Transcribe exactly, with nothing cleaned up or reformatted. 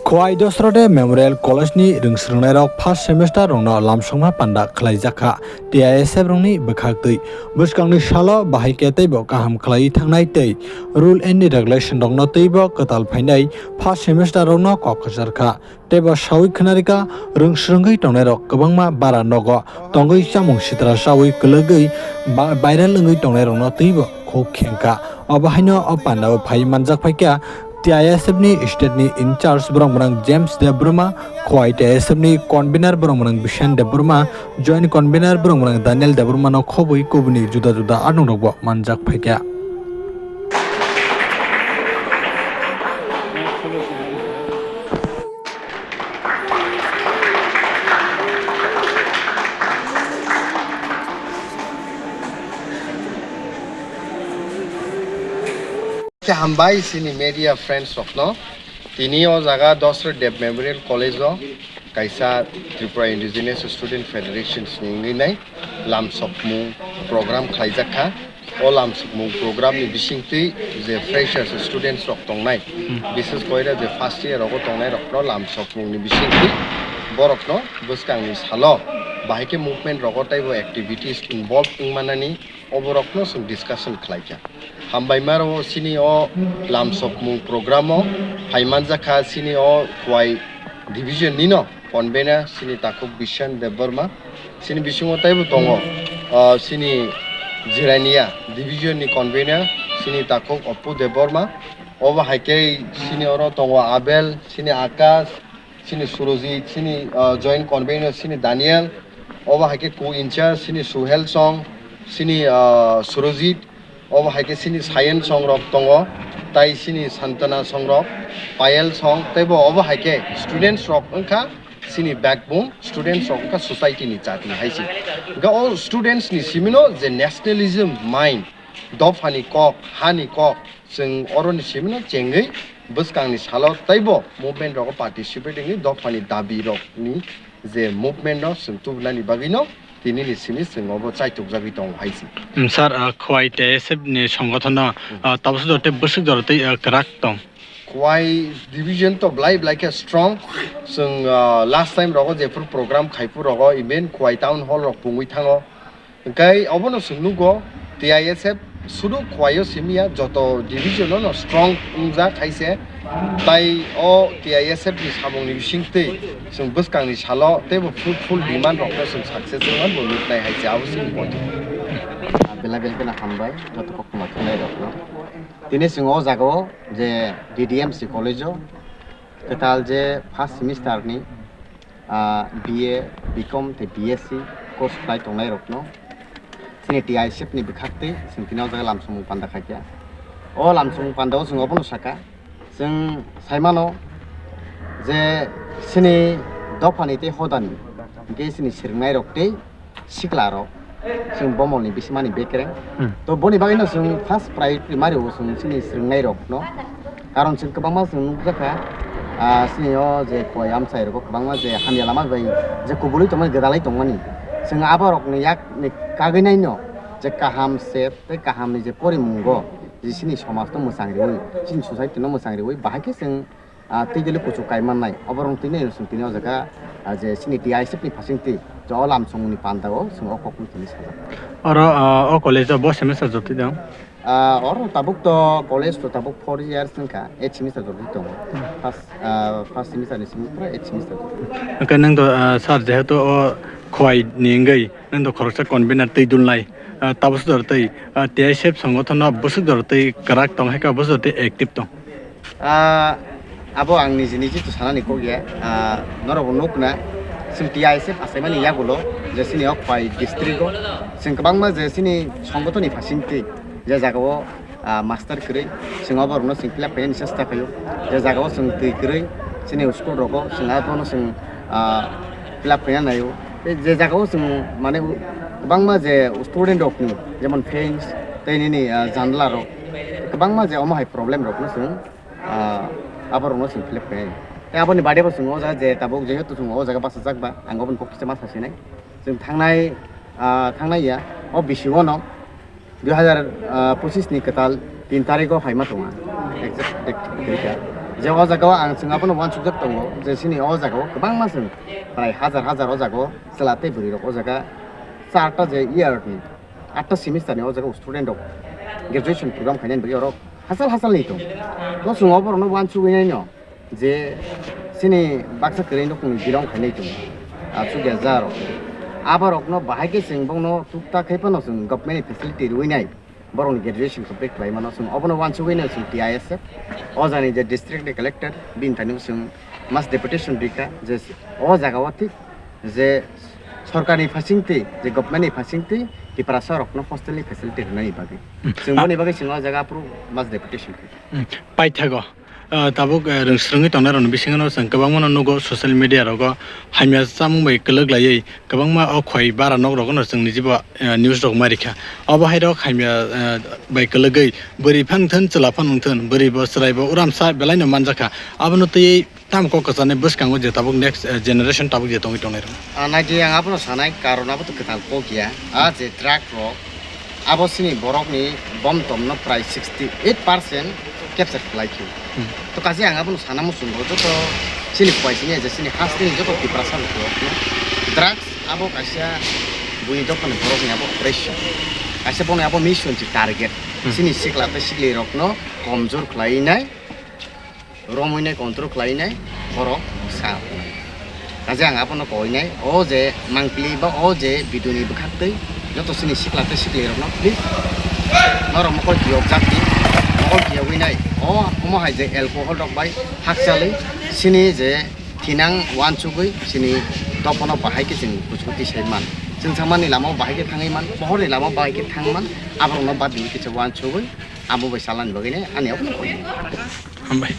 Khowai Dosrode Memorial College ni rwngsrwngnairok first semester rokno lamsokma panda khlaijakha T I S F rokni bwkhaktwi. Bwskangni salo bahai khe teibo kaham khlaiwi thangnai tei rule and regulation rokno teibo kwtal phainai first semester rokno kok kwcharkha. Teibo sawi khwnarikha rwngsrwngwi tongnairok kwbangma bara nogo tongwi chamung sitra chawi kwlwgwi ba-, viral wngwi tongnairokno teibo khuk khengkha. Obo haino o pandao phai manjak phaikha T I S F ni state ni in charge borok mwnang James Debbarma, Khowai T I S F ni convener borok mwnang Bishan Debbarma, joint convener borok mwnang Daniel Debbarma no khobwi kubuni juda juda anungrokbo manjak phaikha. Khe hambai chini media friends rokno. Tini o jaga Dosroi Deb Memorial College o kaisa Tripura Indigenous Student Federations ni wngwi nai lamsokmung program khlaijak kha. O lamsokmung program ni bisingtwi je freshers students rok tongnai, hmm, bises koira je first year rogo tongnai rokno lamsokmung ni bisingtwi borokno bwskangni salo bahai khe movement rogo teibo activities involve wngmanani oborokno chwng discussion khlaikha. Hambaima rwo chini o lamsokmung program o phaimanjakha chini o Khowai division nino convener chini takhuk Bishan Debbarma. Chini bisingo teibo tongo, ah, chini Jirania division ni convener chini takhuk Oppu Debbarma. Obo hai khe chini oro tongo Abel, chini Akash, chini Surojit, chini, ah, joint convener chini Daniel. Obo hai khe co-in-charge chini Suhel song, chini, ah, Surojit. Obo hai khe chini Sayan song rok tongo, tai chini Santana song rok, Payel song, teibo obo hai khe students rok wngkha chini backbone, students rok wngkha society ni chati hai se. Hwnkhe o students ni simino je nationalism mind, dophani kok, hani kok, chwng oroni simino chengwi bwskangni salo teibo movement rogo participate wngwi dophani dabi rokni je movement no chwng tubunani bagwi no tini ni simi chwng obo chaitukjagwi tongo hai se. Mm, sir, ah, Khowai T S F ni songothono, hmm, ah, tabuk jora tei bwswk jora tei, ah, kwrak tong? Khowai division to belai belai khe strong. Chwng, ah, last time rogo jephuru program khaiphuru rogo even Khowai town hall rok pungwi thango. Hwnkhe obono chwng nugo T I S F sudu Khowai o simi ya, joto division o no strong wngjak hai se. Tai o T I S F ni samung ni bisingtwi chwng bwskang ni salo teibo fruitful demand rok no chwng success wngman bo nuknai hai se abo chini point. Belai belai kheno hambai joto koktwma thumnai rok no. Tini chwng o jaga o je D D M C college o kwtal je first semester ni, ah, B A, B Com tei B S C course khlai tongnai rokno chini T I S F ni bwkhaktwi chwng tini o jaga lamsongmung panda khaikha. O lamsongmung panda o chwng obono sakha, chwng saimano je chini dophani tei hodani hwnkhe chini swrwngnairok tei sikla rok chwng bomol ni bisimani bekereng. Hmm. To boni bagwi no chwng first priority mari o chwng chini swrwngnai rok no. Karon chwng kwbangma chwng nukjakha, ah, chini o je koi amchai rogo kwbangma je hamya lama bai je kubulwi tongmani, gwdalwi tongmani. Chwng abo rok ni yak ni kagwi nai no je kaham se tei kaham ni je porimungo je chini somaj no mwchang riwi, chini society no mwchang riwi bahai khe chwng ah, twi dili kuchuk kai mannai. Oborok twi nai chwng tini o jaga, ah, je chini T I S F ni phasing twi je o lamsong ni panda o chwng o kok tini sajak. Oro, ah, o college o bo semester jotwi dong? Ah, oro tabuk to college to tabuk four years wngkha, eight semester jotwi tongo. Hmm. First, ah, first semester ni simi pura eight semester jotwi. Hwnkhe nwng to, ah, sir, jehetu o Khowai ni wngwi nwng to khoroksa convener twi dulnai, ah, tabuk sudor twi, ah, T I S F songothono bwswk jora twi kwrak tong hai khe bwswk jora twi active tong. Ah, abo ang niji niji to sanani kok ya. Ah, norok bo nuk na, chwng T I S F achaimani yagulo, je chini o Khowai district o, chwng kwbangma je chini songotoni phasing twi, je jaga o, ah, master kwrwi, chwng obo rokno chwng fill up khainani chesta khaio. Je jaga o chwng twi kwrwi, chini school rogo chwng abono chwng, ah, fill up khaina naio. Tei je jaga o chwng mane kwbangma je student rokni, jemon fans, tei nini, ah, janla rok, kwbangma je omo hai problem rokno chwng, ah, aborokno chwng philip khe. Tei aboni bade bo chwng o jaga je tabuk jehetu chwng o jaga bachajak ba, ang oboni kok kisa ma sasinai. Chwng thangnai, ah, thangnai ya, o bisingo no dui hazar pochis ni kwtal tin tarikh o phaima tongo. Exact date kwrwi kha. Je o jaga o ang chwng abono uansukjak tongo je chini o jaga o kwbangma chwng prai hajar hajar o jaga o chwla tei bwrwi rok o jaga charta je year ni atta semester ni o jaga o student rok graduation program khainani bagwi oro hachal hachal ni tong. To chwng oborokno uansugwi naino je chini baksa kwrwi nokni birong khainai tong achukya ja rok. Aborokno bahai khe chwng bongno tukta khai phano chwng government ni facility rwinai. Borokni graduation complete khlai mano chwng obono uansugwi no chwng T I S F o jani je district ni collector bini thani chwng mass deputation rikha je o jaga o thik je sorkar ni phasing twi je government ni phasing twi Tiprasa rokno hostel ni facility rwnani bagwi. Hmm. Chwng boni bagwi chwng o jaga aphuru mass deputation khlai. Hmm. Paithago, ah, tabuk, eh, rwng swrwngwi tongnai rokni bisingo no chwng kwbangma no nugo social media rogo hamya chamung bai kwlwk laiwi kwbangma o khoi bara nok rogo no chwng nijibo, eh, news rok mai rikha. Obo hai rok hamya, eh, bai kwlwgwi bwrwi phang thun chwla phang wng thun bwrwi bo chwrai bo uramsa belai no manjakha. Abono twiwi tamo kok kwcharni bwskango je tabuk next, eh, generation tabuk je tongwi tongnai rok. Ah, naidi ang abono sanai karon abo to kwtal kok ya. Ah, je truck rok abo chini borokni bom tomno prai sixty eight percent capture khlai khe. Hmm. To kaisa ang abono sana muchungo joto chini phaisini je chini hasteni joto Tiprasa rok drugs abo kaisa buini dophani borokni abo operation. Kaisa boni abo mission si target. Hmm. Chini sikla tei sikli rokno komjor khlainai, romwi nai control khlai nai borok sa. Kaje ang abono koi nai, o je mangpili ba o je biduni bwkhak twi joto chini sikla tei sikli rokno please norok mokol kiyok jak di, mokol kiyogwi nai o omo hai je alcohol rok bai hakchalwi chini je thinang uansugwi chini dophano bahai khe chwng kuchugo tisai man, chwng samani lama o bahai khe thangwi man, pohorni lama o bahai khe thang man, aborokno bad di kisa uansugwi amo bai salani bagwi nai ani abono koi nai. Hambai.